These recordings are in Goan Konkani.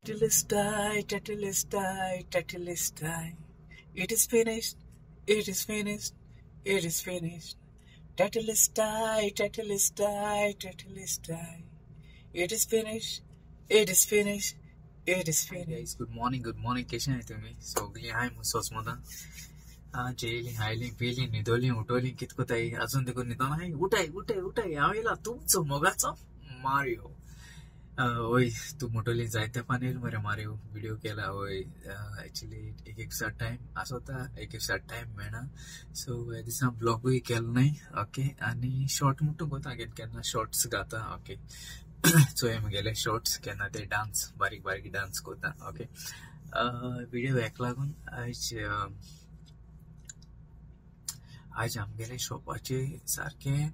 Tetelestai, tetelestai, tetelestai. It is finished, it is finished, it is finished. Tetelestai, tetelestai, tetelestai. It is finished, it is finished, it is finished. Guys, good morning, good morning. कशें आहाय तुमी सगळीं हाय म्हूण सोजमता. जेयलीं खायलीं पिलीं न्हिदोलीं उठोलीं कित कोताय अजून देखून न्हिदोन हाय. उठाय उठाय उठाय, हांव येयला तुमचो मोगाचो मारियो. वय तूं मोटोली जायते तेंपान येयल मरे मारियो व्हिडियो केला. वय एक्चुली एक एक दिसा टायम आसोता, एक एक दिसा टायम मेळना. सो ह्या दिसा ब्लॉगूय केलो न्हय. ओके, आनी शॉर्ट म्हणटा कोता केन्ना केन्ना शॉर्ट्स घाता. ओके, चोय म्हगेले शॉर्ट्स केन्ना ते डांस बारीक बारीक डांस कोता. ओके, व्हिडियो हेका लागून आयज आयज आमगेले शॉपाचे सारकें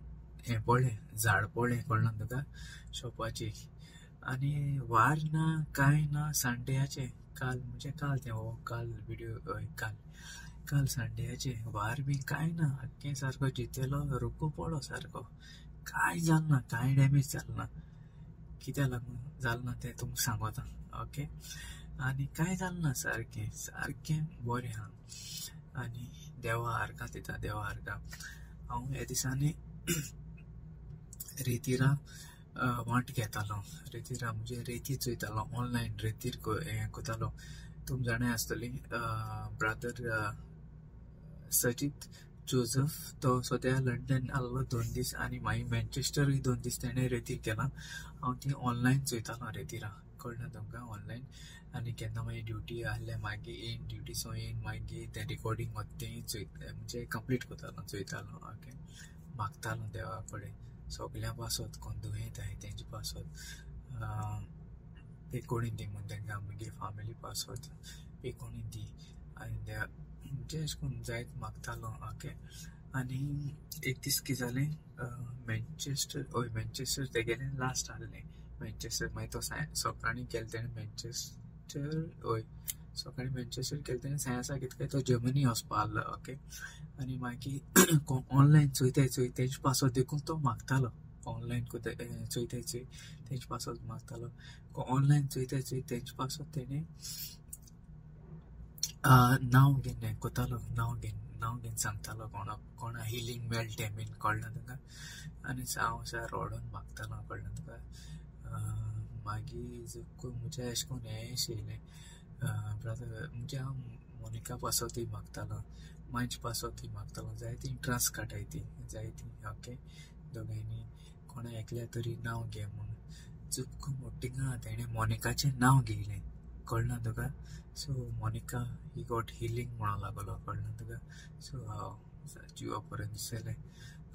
हें पडलें, झाड पडलें, कळ्ळें तुका शॉपाची. आनी वार ना कांय ना संडेयाचें, काल म्हणजे काल तें हो काल व्हिडियो, हय काल काल संडेयाचें वार बी कांय ना, आख्खें सारको जितेलो रुको पडलो सारको, कांय जालें ना, कांय डॅमेज जालें ना. कित्याक लागून जालें ना तें तुमकां सांगोता. ओके, आनी कांय जालें ना, सारकें सारकें बरें आहा. आनी देवा आर्गां दिता, देवा आर्गां. हांव ह्या दिसांनी रेतिरा वांट घेतालो, रेतिरा म्हणजे रेती चोयतालो, ऑनलायन रेतीर हें कोतालो. तुमी जाणाय आसतली ब्रादर सजीत जोजफ, तो सद्या लंडन आहलो 2 दीस आनी मागीर मँचेस्टरूय 2 दीस तेणें रेतीर केला. हांव ती ऑनलायन चोयतालो रेतिरा, कळ्ळें तुमकां ऑनलायन. आनी केन्ना मागीर ड्युटी आहले मागीर येयन ड्युटी सो येयन मागीर तें रिकॉर्डींग वता तें चोयता, म्हणजे कंप्लीट कोतालो, चोयतालो. ओके, मागतालो देवा कडेन सगल्यां पासत, कोण दुयेंत आहाय तेंचे पासत पेकोणी दी म्हूण तेंकां, मागीर फामिली पासत पेकोणी दी. आनी देवा म्हणजे अशें करून जायत मागतालो. ओके, आनी एक दीस कितें जालें, मँचेस्टर, हय मँचेस्टर तेगेलें लास्ट आहलें मँचेस्टर. मागीर तो सकाळीं केलें तेणें मँचेस्टर, हय सकाळीं मँचेस्टर केलें तेणें, सांज कितें काय तो जर्मनी वचपा आहलो. ओके, आनी मागीर ऑनलायन चोयताय चोय तेंचे पासत देखून तो मागतालो, ऑनलायन चोयताय चोय तेंचे पासत मागतालो, ऑनलायन चोयताय चोय तेंचे पासत तेणें नांव घेवन हें कोतालो, नांव घेवन नांव घेवन सांगतालो कोणाक कोणा हिलींग मेळटें बीन, कळ्ळें तुका. आनी हांव अशें रडोन मागतालो, कळ्ळें तुका. मागीर म्हज्या अशें करून हें येयलें ब्रदर, म्हणजे हांव मोनिका पासतूय मागतालो, मांयचे पासतूय मागतालो, जायतीं इंट्रस्ट काडटाय ती जायतीं. ओके, दोगांयनी कोणा एकल्या तरी नांव घे म्हूण चुपको मोटिंगा तेणें मोनिकाचें नांव घेयलें, कळ्ळें तुका. So Monica he got healing म्हणूंक लागलो, कळ्ळें तुका. सो हांव जिवा बरें दिसलें,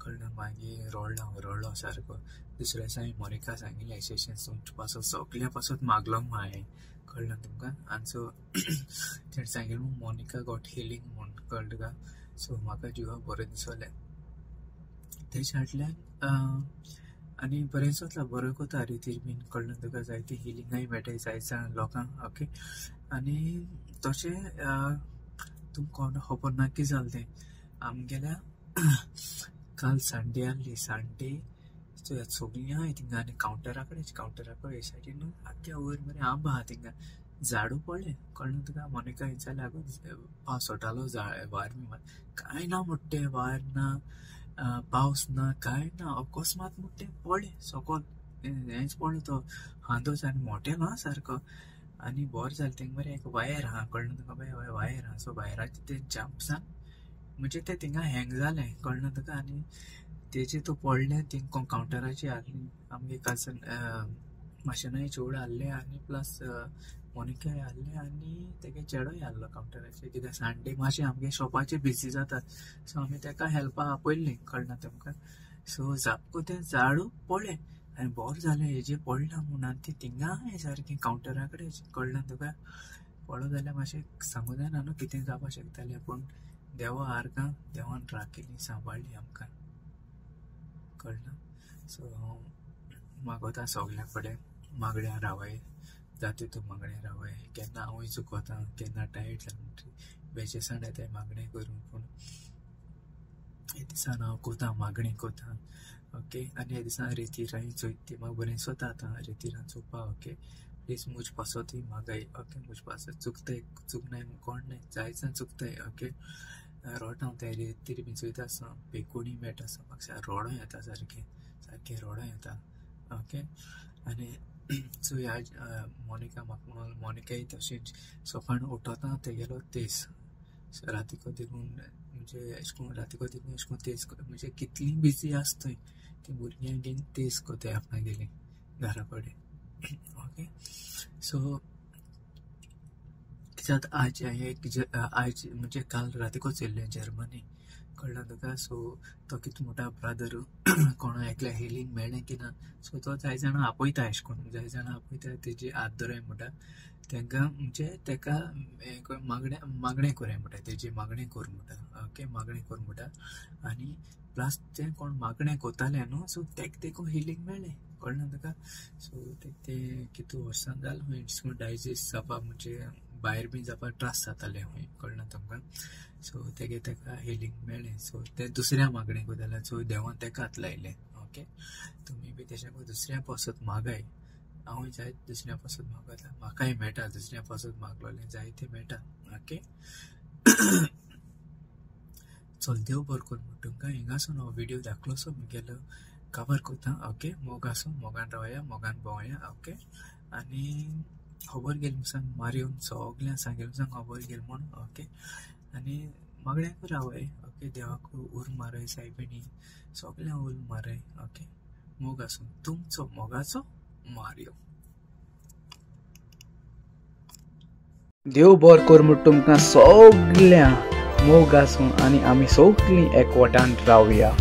कळ्ळें. मागीर रडलो हांव, रडलो सारको. दुसऱ्या दिसा हांवें मोनिका सांगिल्लें अशें अशें तुमचे पासत सगल्या पासत मागलो म्हूण हांवें, कळ्ळें तुमकां. आनी सो तेणें सांगिल्लें म्हूण मोनिका गॉट हिलींग म्हूण, कळ्ळें तुका. सो म्हाका जिवा बरें दिसलें तेच्या फाटल्यान. आनी बरें जाता, बरें कोता रितीर बीन, कळ्ळें तुका. जायतीं हिलिंगाय मेळटाय जाय जाण लोकांक. ओके, आनी तशें तुमकां खबर ना कितें जालें तें, आमगेल्या काल संडे आहली, संडे चोयात सगळीं आहाय थिंगा आनी कावंटरा कडेन, कावंटरा कडेन हे सायडीन आख्ख्या वयर मरे आंबो आहा थिंगा, झाडू पडलें, कळ्ळें तुका. मोनिका विचारलें आगो पावस वतालो वार बी कांय ना म्हणटा तें, वार ना पावस ना कांय ना, अकस्मात म्हणटा तें पडलें सकल, हेंच पडलो तो हांदोच आनी मोटेलो आं सारको. आनी बरें जालें थिंगा मरे एक वायर आहा, कळ्ळें तुका बाय, वायर आहा. सो वायराचें तें जंपसान म्हणजे तें थिंगा हँग जालें, कळ्ळें तुका. आनी तेजें तो पडलें थिंग कावंटराचेर आहली आमगे कजन माशेनाय चेडूं आहलें आनी प्लस मोनिकाय आहलें आनी तेगे चेडोय आहलो कावंटराचेर. कित्याक संडे मातशें आमगे शॉपाचेर बिजी जातात, सो आमी तेका हेल्पाक आपयल्लीं, कळ्ळें तुमकां. सो जापको तें झाडू पडलें आनी बरें जालें हेजेर पडलां म्हूण, आनी ती थिंगा आहाय सारकें कावंटरा कडेन, कळ्ळें तुका. पडलो जाल्यार मातशें सांगूं जायना न्हू कितें जावपाक शकतालें, पूण देवा आर्गां देवान राखयली सांबाळ्ळी आमकां, कळ्ळें. सो हांव मागोता सगल्यां कडेन मागण्या रावाय, जाता तितू मागणें रावाय. केन्ना हांवूय चुकोता, केन्ना टायर्ड जालें म्हणटकीर बेचेसाण येताय मागणें करूंक, पूण हे दिसान हांव कोता मागणें कोता. ओके, आनी ह्या दिसान रेतिराय चोयता ती म्हाका बरें दिसता आतां रेतिरान चोवपाक. Okay, please. प्लीज मुज पासतूय मागाय. ओके, मुज पासत चुकताय चुकनाय कोण नाय, जाय जाण चुकताय. ओके, रोडटा हांव तयारी तरी बी चोयता आसतना बेकोणी मेळटा आसतना म्हाका रोडो येता, सारकें सारकें रोडो येता. ओके, आनी चोय आज मोनिका म्हाका म्हणून मोनिकाय तशेंच सकाळ उठोता तेगेलो तेस रातीको देखून म्हणजे अशें करून रातीको देखून अशें करून तेज म्हणजे कितलीं बिजी आसतय ती भुरग्यांक घेवन तेज कोताय आपणागेली घरा कडेन. ओके, सो कित्याक आज एक आयज म्हणजे काल रातीकोच येयल्लें जर्मनी, कळ्ळें तुका. सो तो कितें म्हणटा ब्रादर कोणा एकल्या हिलींग मेळ्ळें की ना, सो तो जाय जाणां आपयता, अशें करून जाय जाणां आपयता, तेजी हात धराय म्हणटा तांकां, म्हणजे ताका मागणें मागणें कोराय म्हणटा, तेजी मागणें कोर म्हणटा. ओके, मागणें कोर म्हणटा आनी प्लस तें कोण मागणें कोतालें न्हू, सो तेका तेका हिलींग मेळ्ळें, कळ्ळें तुका. सो तें कितू वर्सां जालें खंय डायजेस्ट जावपाक म्हणजे भायर बी जावपाक त्रास जाताले खंय, कळ्ळें तुमकां. सो तेगे तेका हिलींग मेळ्ळें. सो तें दुसऱ्या मागणें कोतालें, सो देवान तेका हात लायलें. ओके, तुमी बी तेशें करून दुसऱ्या पासत मागाय. हांवूय जायत दुसऱ्या पासत मागता, म्हाकाय मेळटा दुसऱ्या पासत मागलोलें जायतें मेळटा. ओके, चल देव बरो करूं म्हूण तुमकां. हिंगासून हो व्हिडियो धाकलोसो मुगेलो कवर कोता. ओके, मोग आसूं, मोगान रावया, मोगान भोंवया. ओके, आनी खबर गेली म्हूण सांग मारियोन सगळ्यांक सांगेलें म्हूण सांग खबर गेली म्हूण. ओके, आनी मागण्यांकूय रावय. ओके, देवाक उर मारय, सायबिणी सगळ्यांक उर मारय. ओके, मोग आसूं तुमचो मोगाचो मारियो. देव बरो कर म्हूण तुमकां सगळ्यांक मोग आसूं आनी आमी सगळीं एकवटान रावया.